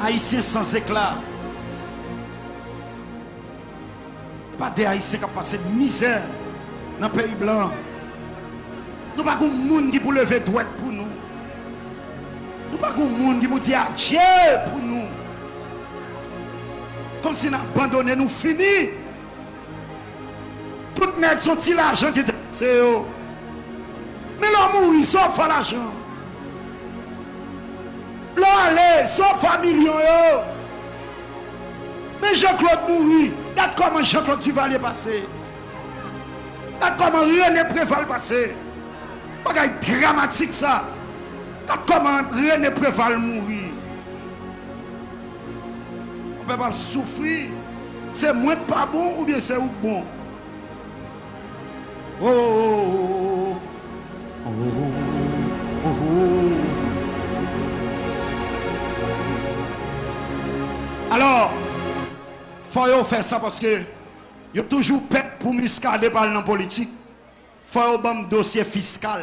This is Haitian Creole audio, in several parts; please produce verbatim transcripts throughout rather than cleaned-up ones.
Ayisyen san zekla. E pa de Ayisyen k ap pase mizè nan peyi blan. Nou pa gon moun ki pou leve dwèt pou nou. Nou pa gon moun ki pou di adye pou nou. Kòmsi n abandone, nou fini. Tout nèg se yon ti lajan ki trase yo. Men lè w mouri, sa w fè lajan? Lè w ale, sa w fè milyon yo? Men Jean Claude mouri. Gad kòman Jean Claude Duvalier pase. Gad kòman René Préval pase. Bagay dramatik sa. Gad kòman René Préval mouri. Yon pèp ap soufri. Se mwen k pa bon oubyen se ou k bon? Oh, oh, oh, oh, oh. Oh, oh, oh, oh. Alò, fò yo fè sa paske yo toujou pè pou Muscadin pa al nan politik. Fò yo ban m dosye fiskal.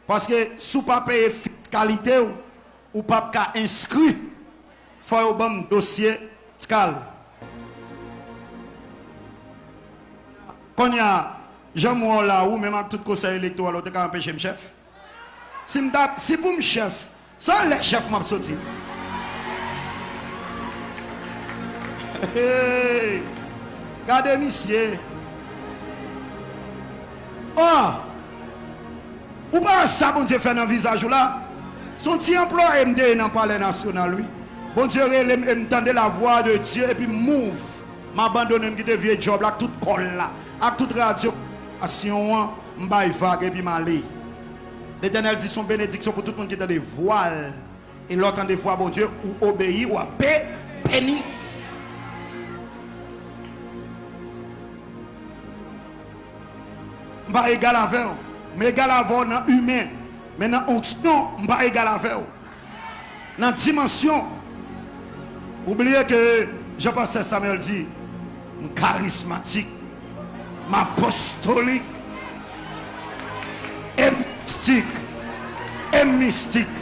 Paske si w pa peye fiskalite w, ou p ap ka enskri. Fò yo ban m dosye fiskal. Kounye a, jan m wè w la, ou menm ak tout konsèy elektoral ou te ka anpeche m chèf? Si m t ap, si pou m chèf, se anlè chèf m ap soti. Hey! Gade misye. Oh! Ou pa wè sa Bondye fè nan vizaj ou la? Se yon ti anplwaye m te ye nan Palè Nasyonal, wi. Bondye rele m e m tande la voix de Dieu epi m move. M abandone, m kite vye djòb la ak tout kòl la, ak tout radyo asyon an, m bay vag epi m ale. Letènèl di se yon benediksyon pou tout moun ki tande vwa l. E lè w tande vwa Bondye, ou obeyi, w ap be-, beni. M pa egal avè w. M egal avè w nan imen. Men nan onksyon, m pa egal avè w. Nan dimansyon, ou bliye ke jan pastè Samuel di, m karismatik, m apostolik, e m mistik, e m mistik.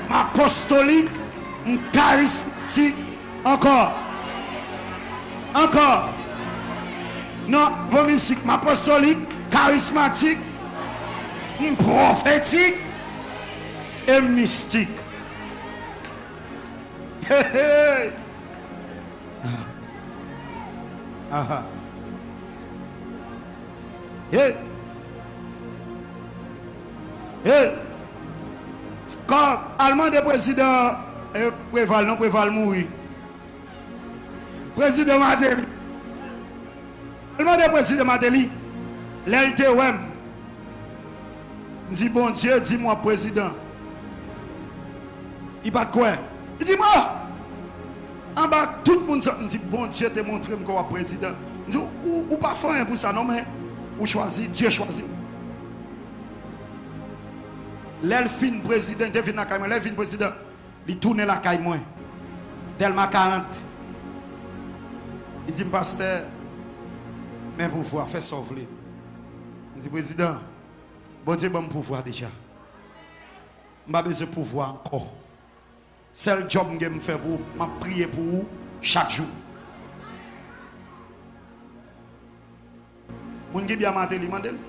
M apostolik, m karismatik, ankò. Ankò. Non, bon mistik, m apostolik, karismatik, m pwofetik, e m mistik. Hey, hey. Aha. Hey. Hey. Kòm al mande prezidan, eh, Preval, non, Preval mouri. Prezidan Martelly. Al mande prezidan Martelly. Lè l te wè m, m di, Bondye di m w ap prezidan. Li pa t kwè. Li di m, oh! Anba tout moun sa, m di, Bondye te montre m ke w ap prezidan. M di, ou, ou pa fè anyen pou sa non, men ou chwazi, Dye chwazi. Lè l fin prezidan, li te vin lakay mwen, lè l vin prezidan, li tounen lakay mwen. Dèlma karant. Li di m, pastè, men pouvwa, fè sa w vle. M di, prezidan, Bondye ban m pouvwa deja. M pa bezwen pouvwa ankò. Sèl djòb m gen m fè pou ou, m ap priye pou ou chak jou. Moun ki byen Martelly, mande l.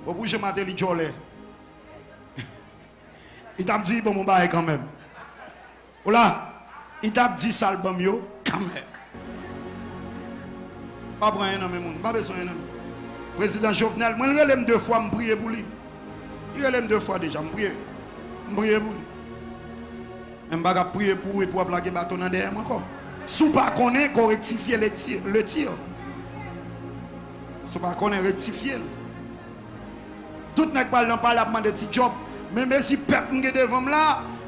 Bon, pou jan Martelly djòlè. Li t ap di, bon, bon bagay kanmenm. Ou la, li t ap di sa l ban m yo kanmenm. Pa pran anyen nan men moun, pa bezwen anyen nan men. Prezidan Jovenel, mwen l rele m de fwa, m priye pou li. Li rele m de fwa deja, m priye. M priye pou li. Men m pa ka priye pou ou epi w ap lage baton nan dèyè m ankò. Si w pa konnen, ke w rektifye le tir, le tir. Si w pa konnen, rektifye l. Tout nèg pral nan palè ap mande ti djòb. Men mezi pèp m gen devan m la,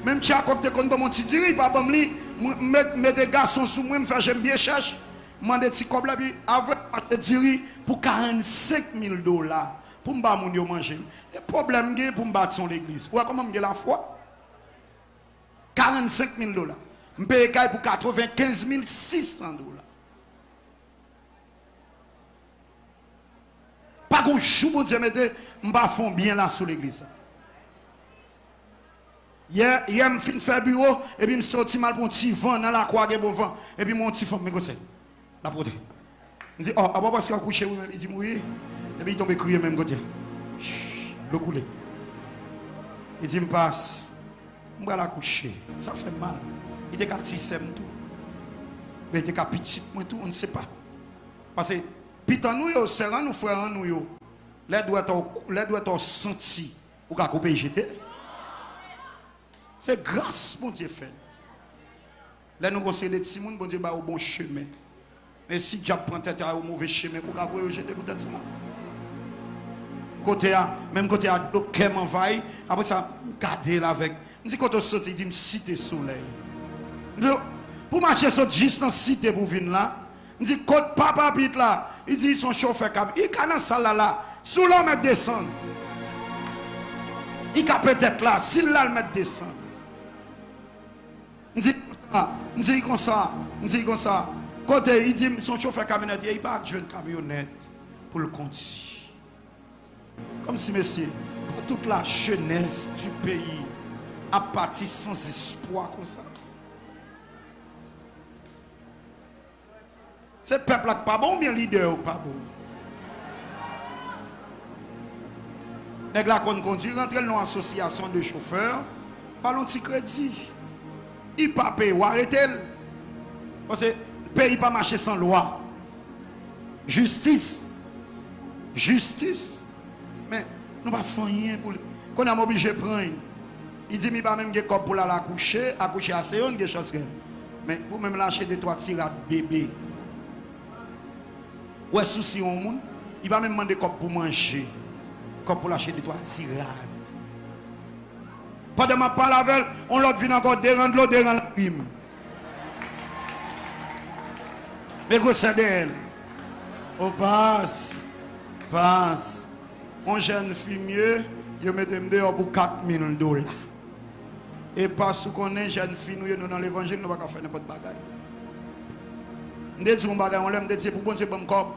menm Tchako te konn ban m yon ti diri, li pa ban m li. Mwen, m met, mete gason sou mwen, m fè je m byen chèch. M mande ti kòb la, epi avre m achte diri pou karannsenk mil dola. Pou m ba moun yo manje. E pwoblèm m gen pou m bati yon legliz. Ou wè kòman m gen lafwa? Karannsenk mil dola. M peye kay pou katrevenkenz mil sis san dola. Pa gon jou Bondye mete m pa fè yon byen la sou legliz sa. Yè, yè m fin fè biwo, epi m soti m al pran yon ti van nan lakou a, gen bon van. Epi m wè yon ti fanm, men konsèy. L ap monte. M di, "Ò, apa w panse w ap kouche wi menm?" Li di m, "Wi." Epi li tonbe kriye menm kote. Shh, dlo koule. Li di m, "Pas, m pral akouche." Sa fè m mal. Li te ka ti sè m tou. Men li te ka pitit mwen tou, on ne sait pas. Paske pitit an nou yo, sè an nou, frè an nou yo, lè dwèt ou, lè dwèt ou santi, ou ka koupe jete. Se gras Bondye fè n. Lè nou gon seri de timoun, Bondye ba yo bon chemen. Men si dyab pran tèt a yo move chemen, ou ka voye yo jete poutèt sa. Kote a, menm kote a, dlo kè m anvayi. Apre sa, m gade l avèk. M di, "Kote w soti?" Li di m, "Site Solèy." M di, "Pou mache sot jis nan Site pou vin la." M di, "Kot papa pitit la?" Li di, "Se yon chofè kamyonèt." Li ka nan sal la la. Si w la, w mèt desann. Li ka petèt la. Si l la, l mèt desann. M di konsa, m di konsa, m di konsa. Kote, li di m, "Se yon chofè kamyonèt, li pa jwenn kamyonèt pou l kondi." Kòmsi, mesye, pou tout la jeunesse du pays ap pati sans espoir konsa. Se pèp la k pa bon oubyen lidè yo k pa bon? Nèg la konn kondui, rantre l nan yon asosyasyon de chofè, ba l yon ti kredi. Li pa peye, w arete l. Paske peyi pa mache san lwa. Jistis. Jistis. Men, nou pa fè anyen pou li. Kounye a m oblije pran l. Li di m li pa menm gen kòb pou l al akouche, akouche a se youn gen chans gen. Men pou menm l achte de twa ti rad bebe. Ou wè sousi yon moun, li pa menm mande kòb pou manje. Kòb pou l achte de twa ti rad. Pandan m ap pale avè l, yon lòt vin ankò, de ran dlo, de ran laplim. Men gwosè dèyè l. O pas, pas. Yon jèn fi m ye, yo mete m deyò pou kat mil dola. E pas, ou konnen, jèn fi nou ye, nou nan levanjil, nou pa ka fè nenpòt bagay. M te di yon bagay yon lè, m te di, "Se pou Bondye ban m kòb."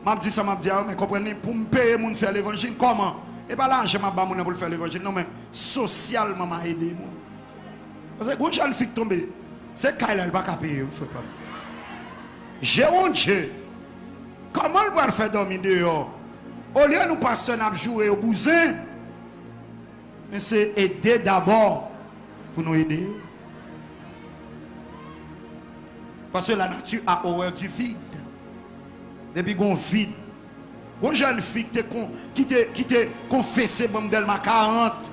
M ap di sa m ap di a yo, men konprann li, pou m peye moun fè levanjil, kòman? E pa lajan m ap ba moun nan pou l fè levanjil, non, men sosyalman, m a ede moun. Paske gon jèn fi k tonbe, se kay la, li pa ka peye, wi, frè pa m. Jewondje, kòman l pral fè dòmi deyò? Olye nou pastè n ap joure yo bouzen, men se ede dabò pou nou ede yo. Paske la nature a horreur du vide. Depi gon vid, gon jèn fi ki te kon, ki te, ki te konfese ban m Dèlma karant.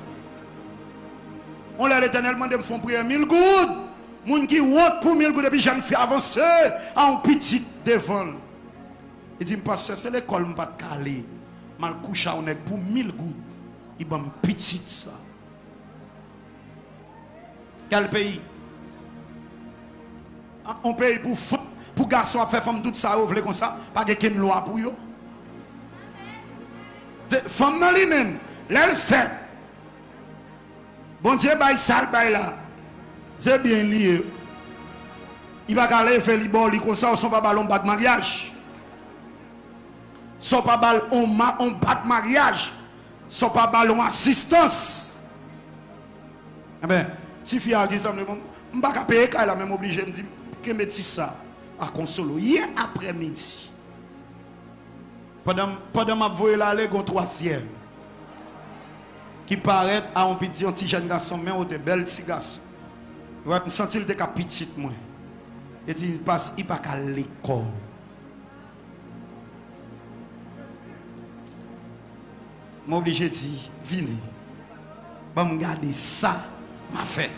On lè Letènèl mande m fè yon priyè mil goud. Moun ki wont pou mil goud, epi jèn fi avanse a yon pitit devan l. Li di m, "Pastè, se lekòl m pa t ka ale. M al kouche a yon nèg pou mil goud. Li ban m pitit sa." Kèl peyi? An, on peyi pou fanm, pou gason ap fè fanm tout sa yo vle konsa, pa gen kenn lwa pou yo. Se fanm nan li menm, lè l fèt, Bondye bay sa l bay la, se byen li ye. Li pa ka leve li ba w li konsa, ou son pa ba l yon bag maryaj. Sa w pa ba l on ma-, on bag maryaj. Sa w pa ba l on asistans. Enben, tifi a di sa m, bon, m pa ka peye kay la, men m oblije, m di, "Kenbe ti sa a konsole w." Yè aprèmidi, pandan, pandan m ap voye l ale, gon twazyèm ki parèt a yon piti, yon ti jèn gason, men wotè, bèl ti gason. Ou wè, m santi l te ka pitit mwen. E di, "Pas, li pa ka al lekòl." M oblije di, "Vini, ban m gade sa m a fè."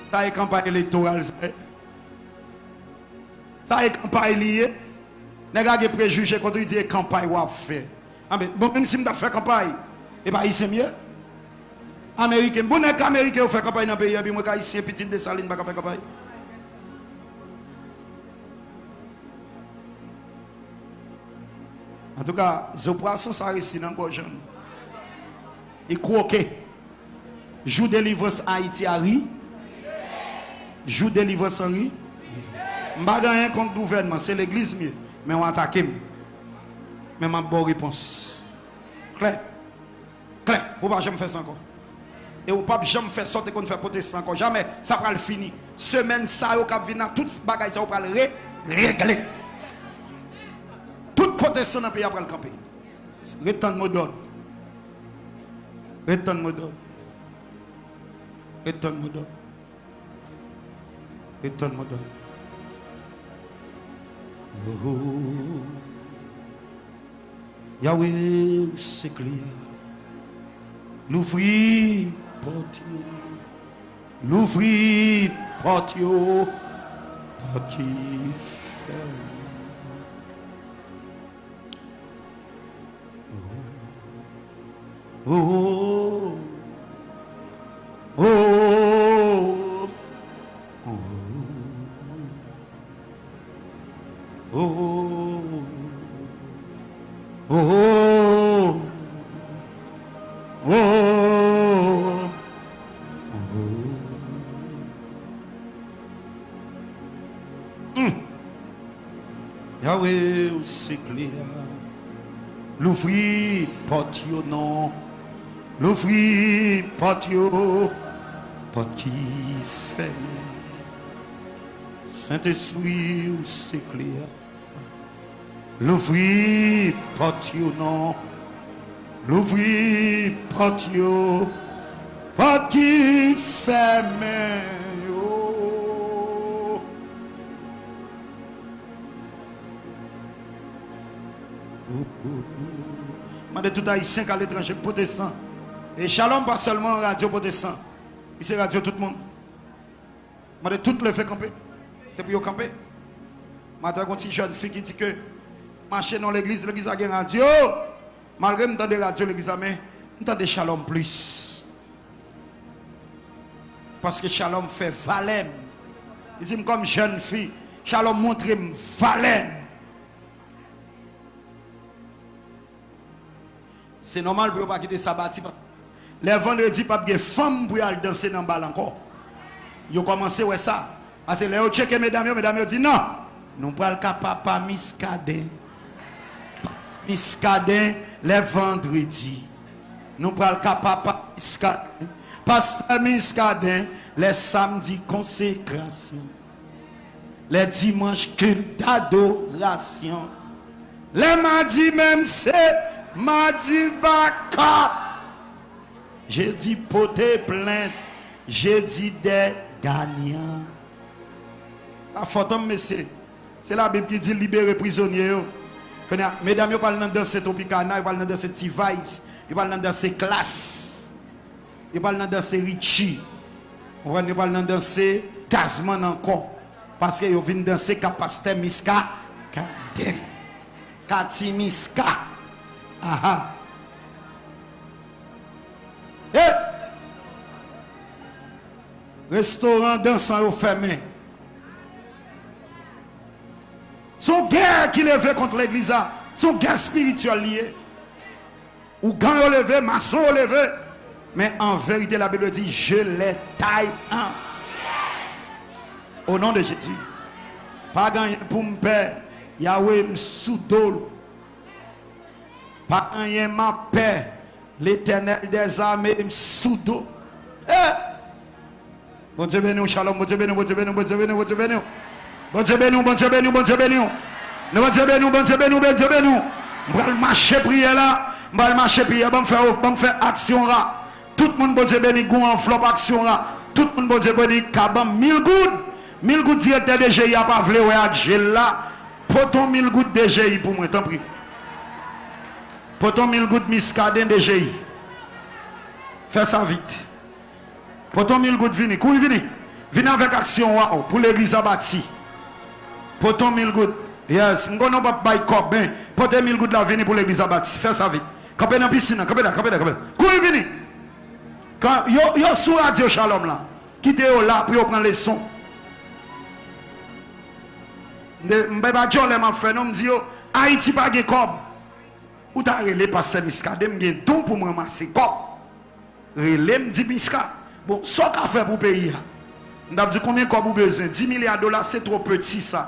Sa e kanpay elektoral, sa e, sa e kanpay li ye. Nèg la gen prejije kont ou, li di, "E kanpay w ap fè." Anben, bon, menm si m t ap fè kanpay, e pa Ayisyen m ye? Ameriken. Bon, nèg Ameriken yo fè kanpay nan peyi a, epi mwen k Ayisyen, pitit Desalin, pa ka fè kanpay? Antouka, zo pwason sa resi nan gòj an. Li kwoke. Jou delivrans Ayiti a ri. Jou delivrans an ri. M pa gen anyen kont gouvènman, se legliz m ye. Men w atake m. Men m ap ba w repons. Klè. Klè. Pou w pa janm fè sa ankò. E ou p ap janm fè sa w te konn fè pwotestan ankò. Jamè. Sa pral fini. Semèn sa yo k ap vin la, tout bagay sa yo pral re-, regle. Tout pwotestan nan peyi a pral kanpe. Ret tann modòd. Ret tann modòd. Ret tann modòd. Ret tann modòd. Oh. Yahweh, ou se kle a. Louvri pòt yo. Louvri pòt yo. Pòt ki fèmen. Oh, oh, oh, oh. Oh, oh, oh, oh. Hmm. Yahweh, ou se kle a. Louvri pòt yo non. Louvri pòt yo. Pòt ki fèmen. Sentespri, ou se kle a. Louvri pòt yo non. Louvri pòt yo. Pòt ki fèmen yo. Mande tout Ayisyen k aletranje k pwotestan. E Shalom pa sèlman radyo pwotestan. Li se radyo tout moun. Mande tout leve kanpe. Se pou yo kanpe. Maten, gon ti jèn fi ki di ke mache nan legliz, legliz la gen radyo. Malgre m tande radyo legliz la, men m tande Shalom plis. Paske Shalom fè valè m. Li di m kòm jèn fi, Shalom montre m valè m. Se nòmal pou yo pa kite Sabati. Lè vandredi p ap gen fanm pou y al danse nan bal ankò. Yo kòmanse wè sa. Paske lè yo tcheke medam yo, medam yo di non. Nou pral ka papa Miskaden. Miskaden lè vandredi. Nou pral ka papa Miskaden. Pastè Miskaden lè samdi konsekrasyon. Lè dimanch kilt dadorasyon. Lè madi menm se madi bakap. Jedi pote plent. Jedi dè ganyan. Pa fòt an mesye. Se Labib ki di libere prizonye yo. Kounye a, medam yo pral nan danse Tropicana, yo pral nan danse T-Vice, yo pral nan danse Klass. Yo pral nan danse Richie. Konprann, yo pral nan danse Gazman ankò. Paske yo vin danse ka pastè Miskaden. Ka ti Miska. Aha. Hey! Restoran dansan yo fèmen. Se yon gè ki leve kont legliz la. Se yon gè espirityèl li ye. Ougan yo leve, mason yo leve. Men an verite, Labib di, je les taille en. O non de Jezi. Pa gen anyen pou m pè. Yawe, m sou do l. Pa anyen m ap pè. Letènèl dèzame m sou do. Eh! Bondye beni w, Shalom. Bondye beni w, Bondye beni w, Bondye beni w, Bondye beni w. Bondye beni w, Bondye beni w, Bondye beni w. Bondye beni w, Bondye beni w, Bondye beni w. M pral mache priyè la. M pral mache priyè. Ban m fè, ban m fè aksyon ra. Tout moun Bondye beni, gon anvlòp aksyon ra. Tout moun Bondye beni, ka ban m mil goud. Mil goud direktè D G I a pa vle wè ak jel la. Pote yon mil goud D G I pou mwen, tanpri. Pote yon mil goud Miskaden D G I. Fè sa vit. Pote yon mil goud vini. Kouri vini. Vini avèk aksyon wa w pou legliz a bati. Pote yon mil goud. Yes. M konnen w p ap bay kòb, men pote mil goud la vini pou legliz a bati. Fè sa vit. Kanpe nan pisin nan. Kanpe la, kanpe la, kanpe la. Kouri vini. Kan yo, yo sou radyo Shalom la. Kite yo la pou yo pran leson. M de, m pa djòlè m ap fè non, m di yo, Ayiti pa gen kòb. Ou ta rele pastè Miskaden, m gen don pou m ranmase kòb. Rele m, di Miska, bon, sa w ka fè pou peyi a? M t ap di konbyen kòb ou bezwen? Dis milya dola, se two peti sa.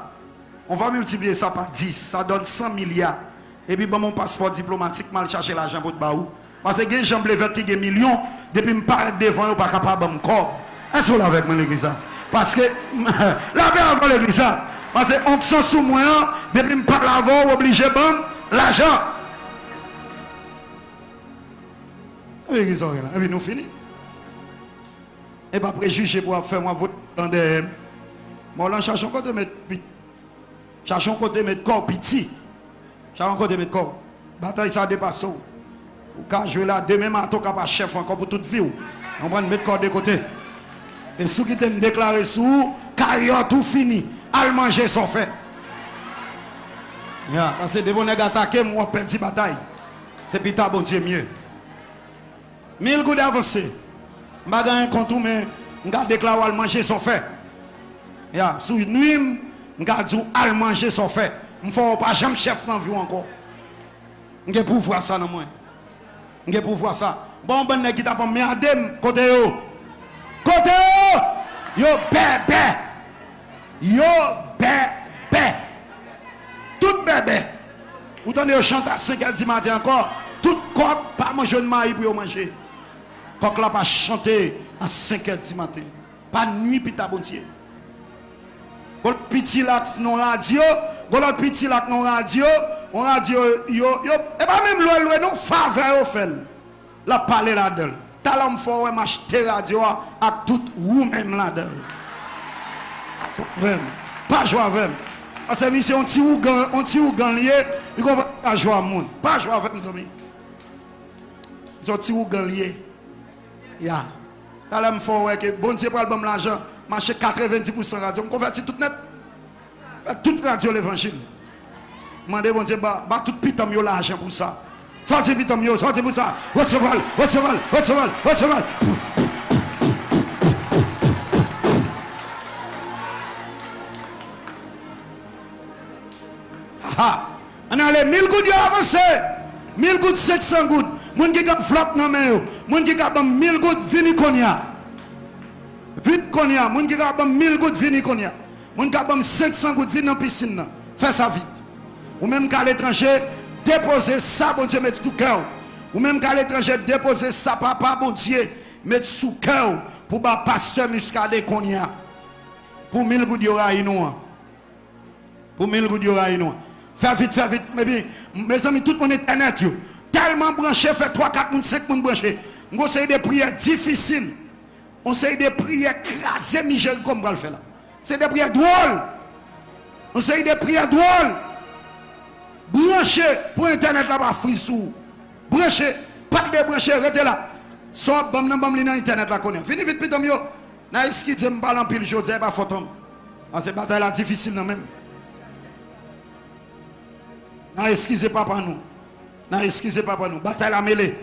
On va multiplier ça par dix, ça donne cent milliards. Epi ban m yon paspò diplomatik, m al chache lajan pou t ba ou. Paske gen Jan Blevèt ki gen milyon, Depi m parèt devan yo, pa ka pa ban m kòb. Èske w la avèk mwen, legliz la? Paske, lapè avè w, legliz la. Paske onksyon sou mwen an, depi m pale avè w, w oblije ban m lajan. Epi ki sa w gen la? Epi nou fini. E pa prejije pou w ap fè m, w ap voye nan dèyè m. Mò lan chache yon kote met pit. Chache yon kote met kò w piti. Chache yon kote met kò w. Batay sa depase w. Ou ka jwe la, demen maten w ka pa chèf ankò pou tout vi w. Konprann, met kò w de kote. E si w kite m deklare sou ou, karyè w tou fini. Al manje sa w fè. Ya, paske depi yon nèg atake m, w ap pèdi batay. Se pita Bondye m ye. Mil goud avanse. M pa gen anyen kont ou, men m ka deklare w al manje sa w fè. Ya, si w nwi m, m ka di w al manje sa w fè. M fè w pa janm chèf nan vi w ankò. M gen pouvwa sa nan mwen. M gen pouvwa sa. Bon, yon bann nèg ki t ap anmède m, kote yo? Kote yo? Yo bèbè. Yo bèbè. Tout bèbè. Ou tande yo chante a senk è di maten ankò. Tout kòk pa jwenn mayi pou yo manje. Kòk la pa chante a senk è di maten. Pa nwi pita Bondye. Gon lòt piti la k nan radyo, gon lòt piti la k nan radyo, yon radyo yo, yo, e pa menm lwe lwe non, favè yo fè l. L ap pale ladan l. Talè m fè w wè m achte radyo a ak tout wou menm ladan l. Pa jwe avè m. Pa jwe avè m. Paske misye yon ti ougan, yon ti ougan l ye, li konprann pa jwe a moun. Pa jwe avè m, zanmi. Misye yon ti ougan l ye. Ya. Talè m fè w wè ke Bondye pral ban m lajan, m achte katrevendi pou san radyo, m konvèti tout nèt. Fè tout radyo levanjil. Mande Bondye ba, ba tout pitanm yo lajan pou sa. Sòti pitanm yo, sòti pou sa. Resevwa l, resevwa l, resevwa l, resevwa l. Ha, ha. Ann ale, mil goud yo avanse. Mil goud, senk san goud. Moun ki gen vlòp nan men yo. Moun ki ka ban m mil goud, vini kounye a. Vini kounye a. Moun ki ka ban m mil goud, vini kounye a. Moun ka ban m senk san goud, vin nan pisin nan. Fè sa vit. Ou menm k aletranje, depoze sa Bondye met sou kè w. Ou menm k aletranje, depoze sa Papa Bondye met sou kè w pou ba pastè Muscadin kounye a. Pou mil goud yo rayi nou an. Pou mil goud yo rayi nou an. Fè vit, fè vit. Epi, mezanmi, tout moun entènèt yo tèlman branche, fè twa, kat moun, senk moun branche. M gon seri de priyè difisil. Yon seri de priyè kraze mizerikò m pral fè la. Se de priyè dwòl. Yon seri de priyè dwòl. Branche pou entènèt la pa friz sou ou. Branche, pa debranche, rete la. Sa w ap ban m nan, ban m li nan entènèt la kounye a. Vini vit, pitanm yo. N a eskize m pale anpil jodi a, e pa fòt an m. Paske batay la difisil nan men m. N a eskize papa nou. N a eskize papa nou. Batay la mele.